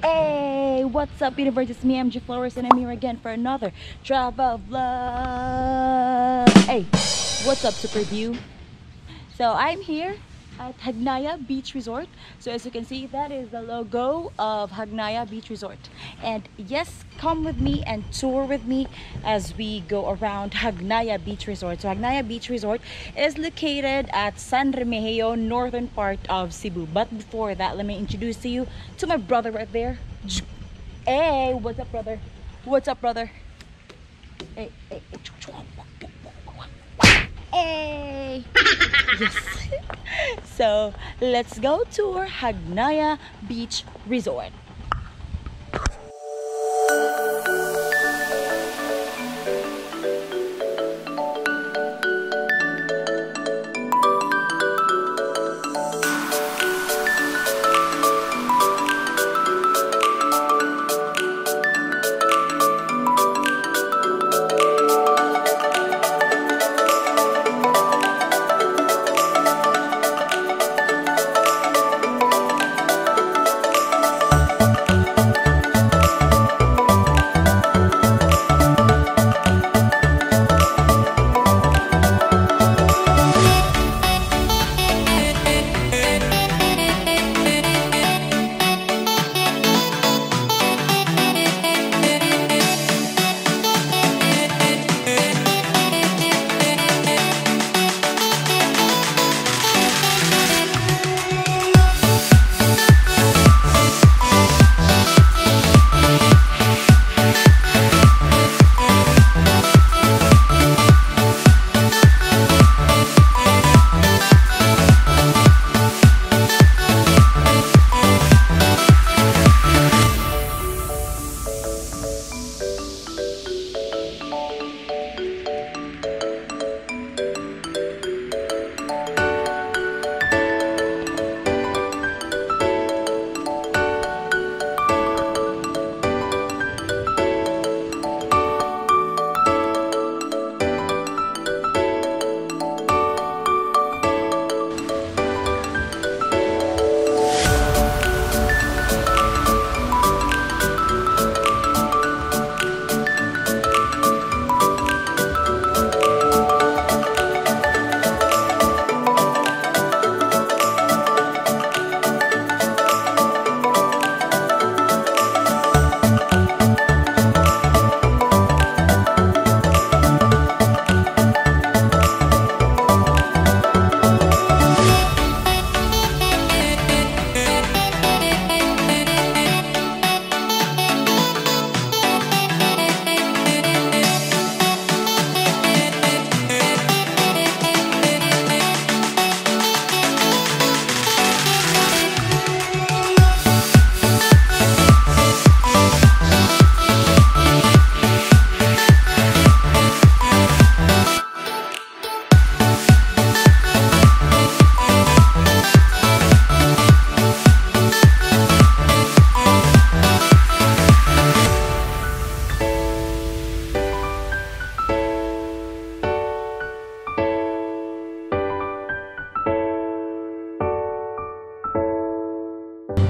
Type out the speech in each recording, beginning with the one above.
Hey, what's up, universe? It's me, MG Flores, and I'm here again for another travel vlog. Hey, what's up, Super View? So I'm here at Hagnaya Beach Resort. So as you can see, that is the logo of Hagnaya Beach Resort. And yes, come with me and tour with me as we go around Hagnaya Beach Resort. So Hagnaya Beach Resort is located at San Remigio, northern part of Cebu. But before that, let me introduce to you to my brother right there. Hey, what's up, brother? What's up, brother? Hey, hey, hey. Hey! Yes. So let's go tour Hagnaya Beach Resort.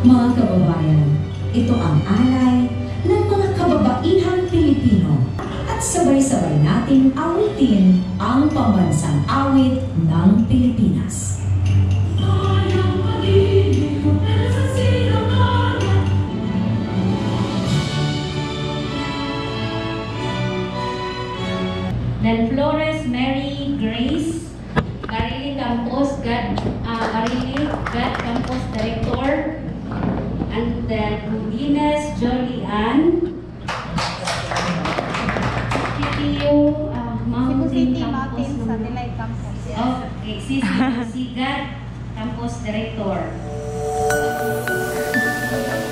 Mga kababayan, ito ang alay ng mga kababaihang Pilipino at sabay-sabay nating awitin ang pambansang awit ng Pilipinas. Del Flores Mary Grace, Arili Campos, God, Arili God Campos Director, and then Godinez Jolly Ann, CTU Cebu Mountain City Campos, Mountain Satellite Campus. Yes. Okay, CCC God Campos Director. Security guard,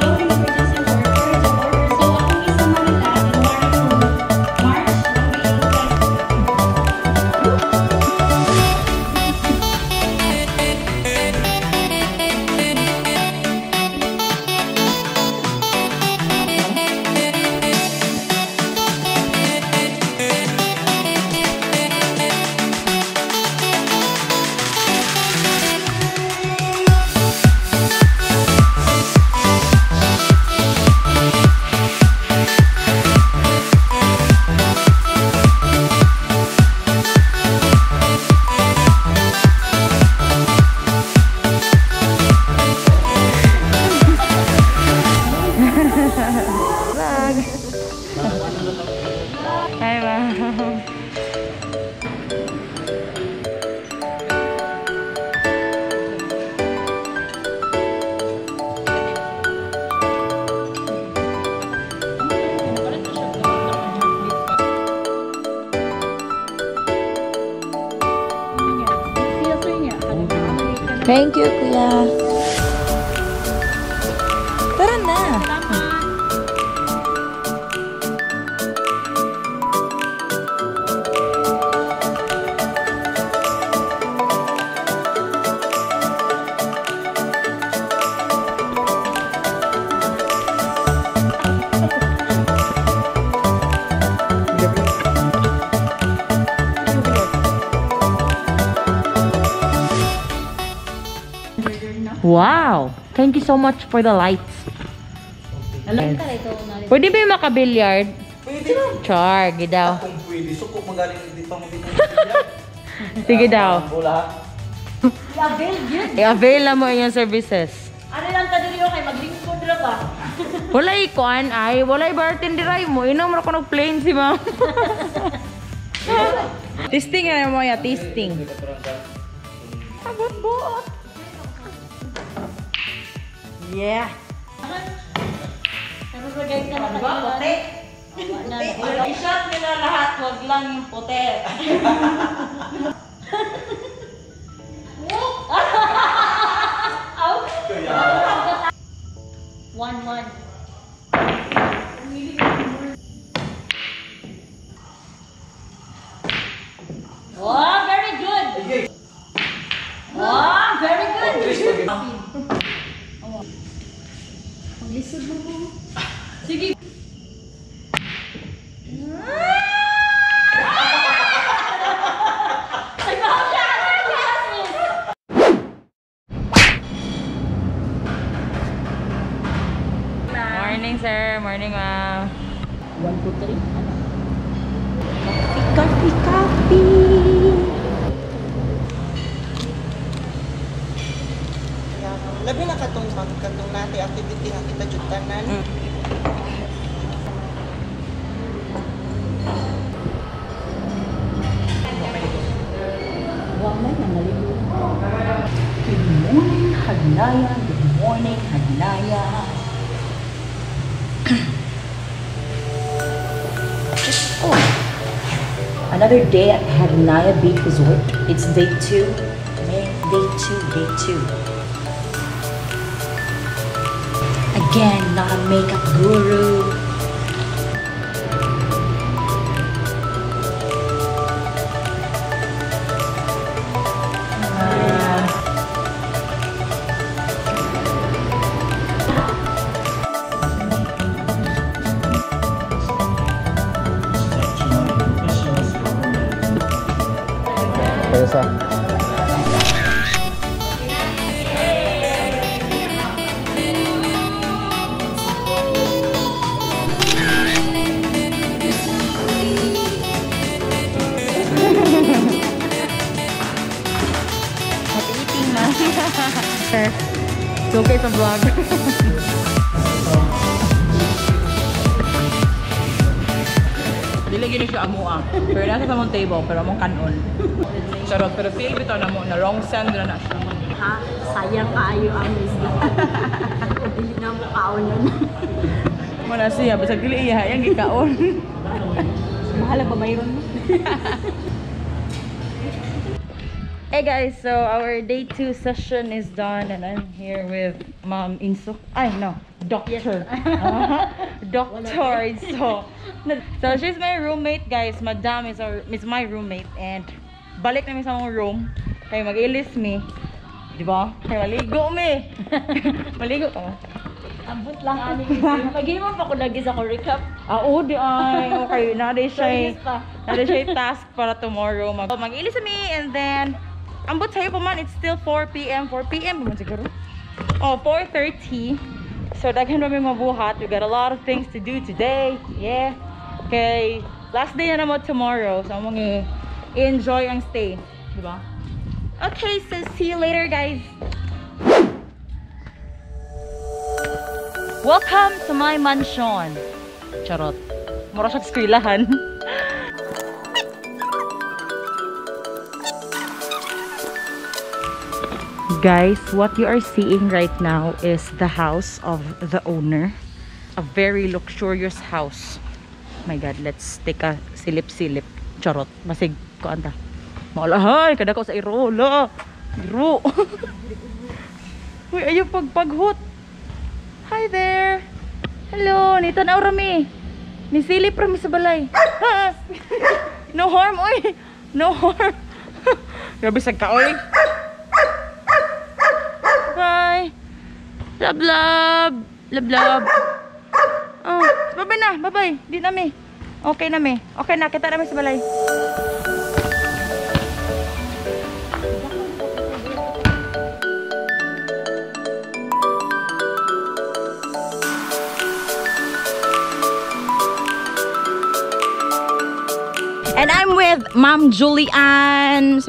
including emergency workers. Thank you, Kuya. Tara na. Wow! Thank you so much for the lights. Pwede ba yung makabilyard? Pwede lang. Char, daw. Kung pwede, suko magaling hindi pa mo Sige daw. Bola. I-avail yun. I-avail na mo inyong services. Ano lang ta diri kay maglingkod ra ba? Walay kuan ay, walay bartender ay mo. Inom ra ko nag plane si ma'am. Testing na mo ya, testing. Abot buot. Yeah. Diba, puti? I-shot nila lahat, wag lang yung puti. One, one. Wow, very good. Wow, very good. Maglisod mo mo. Sige. Morning, sir. Morning, ma'am. 1, 2, 3. Ano? Coffee, coffee. Labi na katong katong nati activity nga kita jud tanan. Waman na maligo. Good morning, Hagnaya. Good morning, Hagnaya. Just, oh. Another day at Hagnaya Beach Resort. It's day 2. May day 2, day 2. Again, not a makeup guru. Kaya sa Happy eating, ma. Sir, it's okay sa vlog. Dili gini siya amo ah. Pero nasa sa mong table, pero among kanon. Charot, pero feel bitaw na mo na wrong send na na siya. Ha? Sayang kaayo ang isda. Dili na mo kaonon. Mo na siya, basta dili iya, yang gikaon. Bahala ba mayroon mo? Hey guys, so our day 2 session is done and I'm here with Ma'am Inso. Ay, no, doctor. Doctor Inso. So she's my roommate, guys. Madam is my roommate and balik na mi sa among room kay mag-ilis mi. Di ba? Kay maligo mi. Maligo ka. Ambot lang ani. Maghimo pa ko lagi sa ko recap. Ah, oo, di ay. Okay, na di siya. Service pa. Na di siya task para tomorrow. Mag-ilis mi and then ambot sa'yo pa man, it's still 4 p.m. 4 p.m. pa man siguro. Oh, 4:30. So, daghan pa may mabuhat. We got a lot of things to do today. Yeah. Okay. Last day na naman tomorrow. So, among i-enjoy ang stay. Diba? Okay, so see you later, guys. Welcome to my mansion. Charot. Mura siyang eskwelahan. Guys, what you are seeing right now is the house of the owner. A very luxurious house. My God, let's take a silip-silip. Charot. Masig ko anta. Maulahay, kada ko sa irola. Ro. Uy, ayaw pagpaghot. Hi there. Hello, nitanaw rami. Nisilip rami sa balay. No harm, oy. No harm. Grabe sa kaoy. Bye. Love, love. Love, love. Oh, bye-bye na. Bye-bye. Di na mi. Okay na mi. Okay na, kita na mi sa balay. And I'm with Ma'am Julian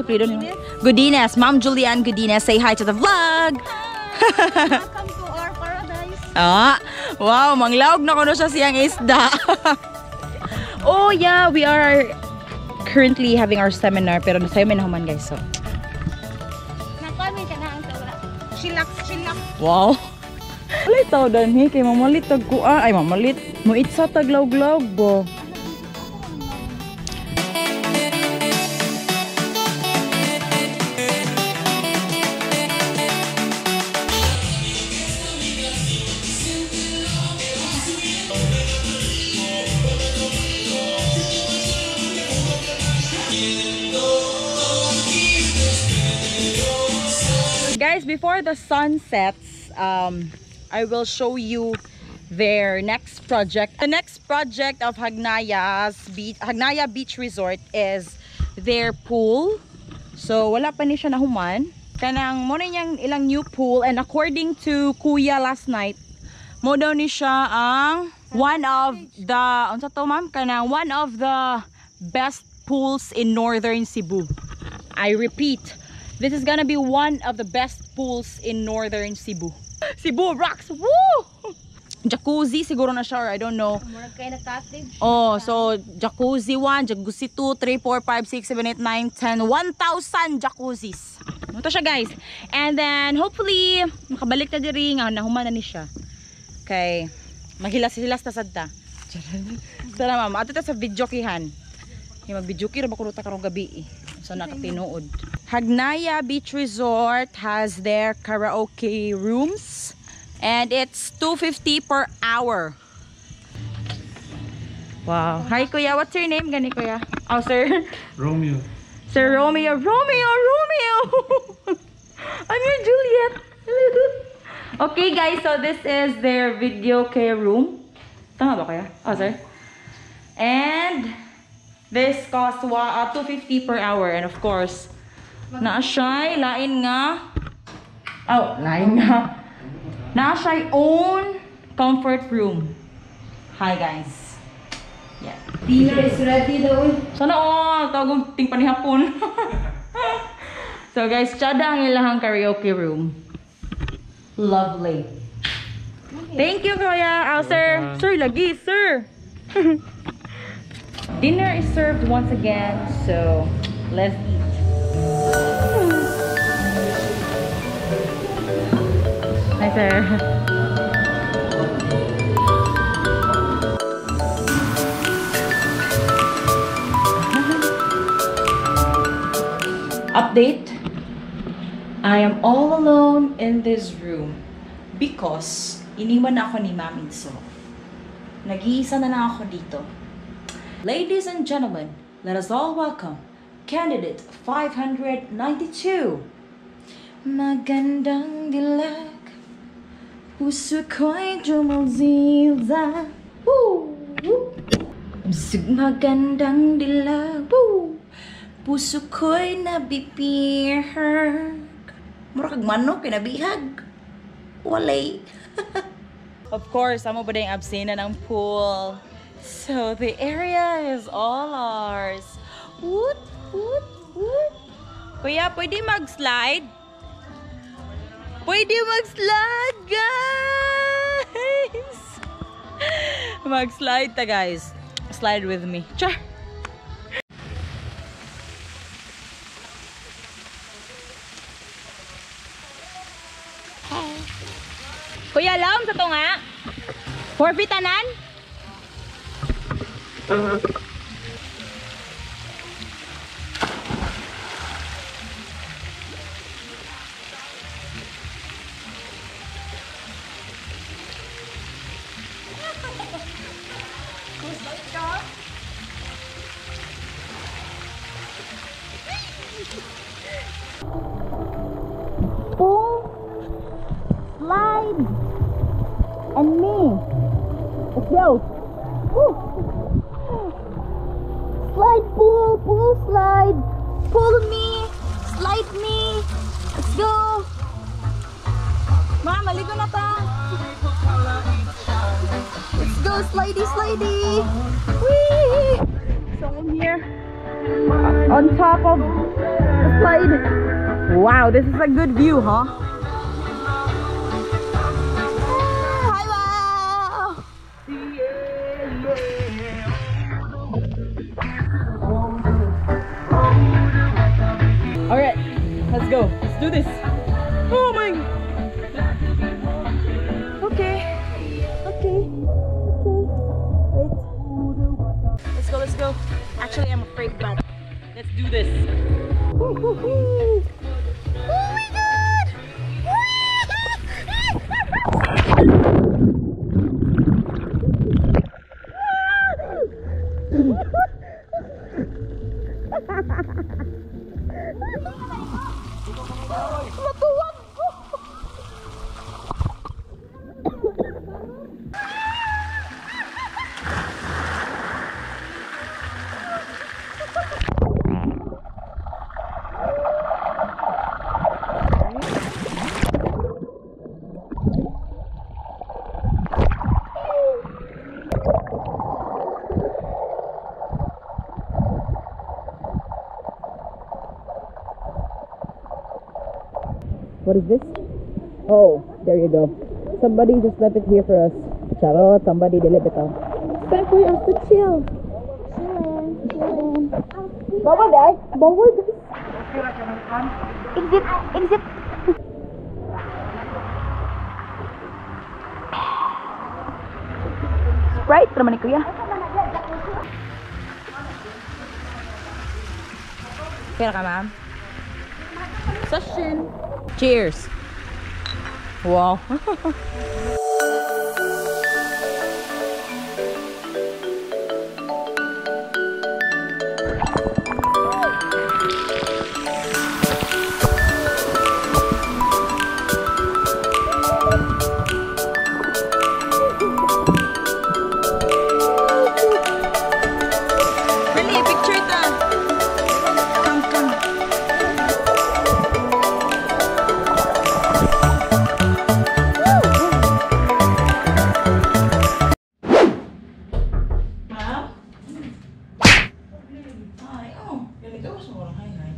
Godinez. Ma'am Julian Godinez, say hi to the vlog. Hi. Welcome to our paradise. Ah, wow, manglaog na kuno siya siyang isda. Oh yeah, we are currently having our seminar pero nasayo may nahuman guys. So. Chillax, chillax. Wow. Walay tao danhi kay mamalit tag kuan. Ay mamalit. Moitsa tag lawg-lawg bo. Guys, before the sun sets, I will show you their next project. The next project of Hagnaya Beach Resort is their pool. So wala pa ni siya nahuman. Kanang mo na niyang ilang new pool, and according to Kuya last night, mo daw ni siya ang one of the, unsa to ma'am? Kanang one of the best pools in Northern Cebu. I repeat, this is gonna be one of the best pools in Northern Cebu. Cebu rocks! Woo! Jacuzzi siguro na siya, or I don't know. Oh, so jacuzzi 1, jacuzzi 2, 3, 4, 5, 6, 7, 8, 9, 10, 1,000 jacuzzis. Ito siya guys. And then hopefully makabalik na diri nga nahuman na ni siya. Okay. Maghilas-hilas ta sad ta. Tara ma'am, ato ta sa videokihan. Kay mag-videoki ra ba kuno ta karong gabi eh. So nakatinuod. Hagnaya Beach Resort has their karaoke rooms and it's $2.50 per hour. Wow. Hi kuya, what's your name gani kuya? Oh sir. Romeo. Sir Romeo. Romeo, Romeo. I'm your Juliet. Okay guys, so this is their video care room. Tama ba kuya? Oh sir. And this costs $2.50 per hour, and of course, naa siya'y lain nga. Oh, lain nga. Naa siya'y own comfort room. Hi guys. Yeah. Dinner is ready daw. Sana all tawag ting panihapon. So guys, tsada ang ilahang karaoke room. Lovely. Thank you kuya. Oh, sir. Sir lagi, sir. Dinner is served once again, so let's eat. Hi, sir. Update. I am all alone in this room because iniwan ako ni Ma'am Inso. Nag-iisa na lang ako dito. Ladies and gentlemen, let us all welcome candidate 592. Magandang dilag, puso ko'y dumalzilza. Woo! Woo! Magandang dilag, woo! Puso ko'y nabibihag. Mura kag manok, kinabihag. Walay. Of course, amo ba na yung absena ng pool? So the area is all ours. Woot, woot, woot. Kuya, pwede mag-slide? Pwede mag-slide, guys! Mag-slide ta, guys. Slide with me. Char! Kuya, laom sa to nga. 4 feet tanan? Pull, slide, and me. Let's go. Woo. Slide, pull, pull, slide. Pull me, slide me. Let's go. Ma, maligo na ta. Let's go, slidey, slidey. Whee! So I'm here on top of the slide. Wow, this is a good view, huh? Hi, wow! All right, let's go. Let's do this. Oh my. Okay. Okay. Okay. Wait. Let's go. Let's go. Actually, I'm afraid, but let's do this. Woo-hoo-hoo. Oh my God! Matuwag ko! What is this? Oh, there you go. Somebody just left it here for us. Charot, somebody delivered it. It's time for us to chill. Chillin', chillin'. Bawal ay! Bawal guys! Exit! Exit! Sprite naman ni Kuya. Pera ka, ma'am? Session! Cheers! Wow! Really, picture ta! Come, come. Ma'am? Ay, oh. Ganito ko sa walang hi, hi.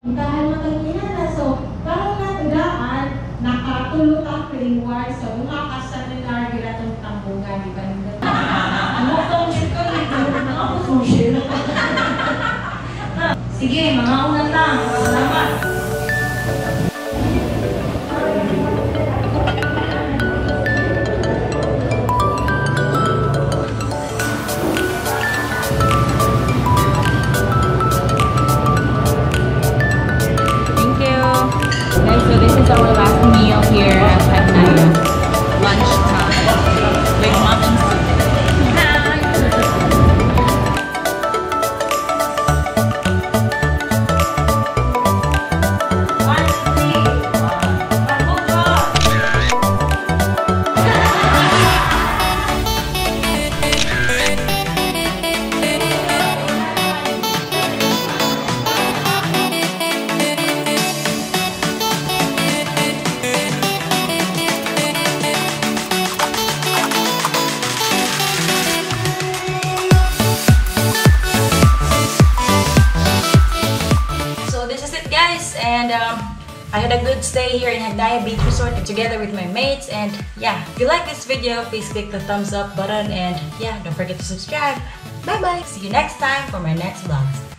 Dahil matagina na, so karon natugaan, nakatulo ka framework, so duha ka seminar gira tong tambungan, di ba? Ano tong shit ko? Ano tong shit? Sige, mga una lang. Salamat. Thank you. Guys, so this is our last meal here at Hagnaya. Lunch time with mom and soup. Hi! So this is it, guys, and I had a good stay here in Hagnaya Beach Resort together with my mates. And yeah, if you like this video, please click the thumbs up button, and yeah, don't forget to subscribe. Bye bye. See you next time for my next vlogs.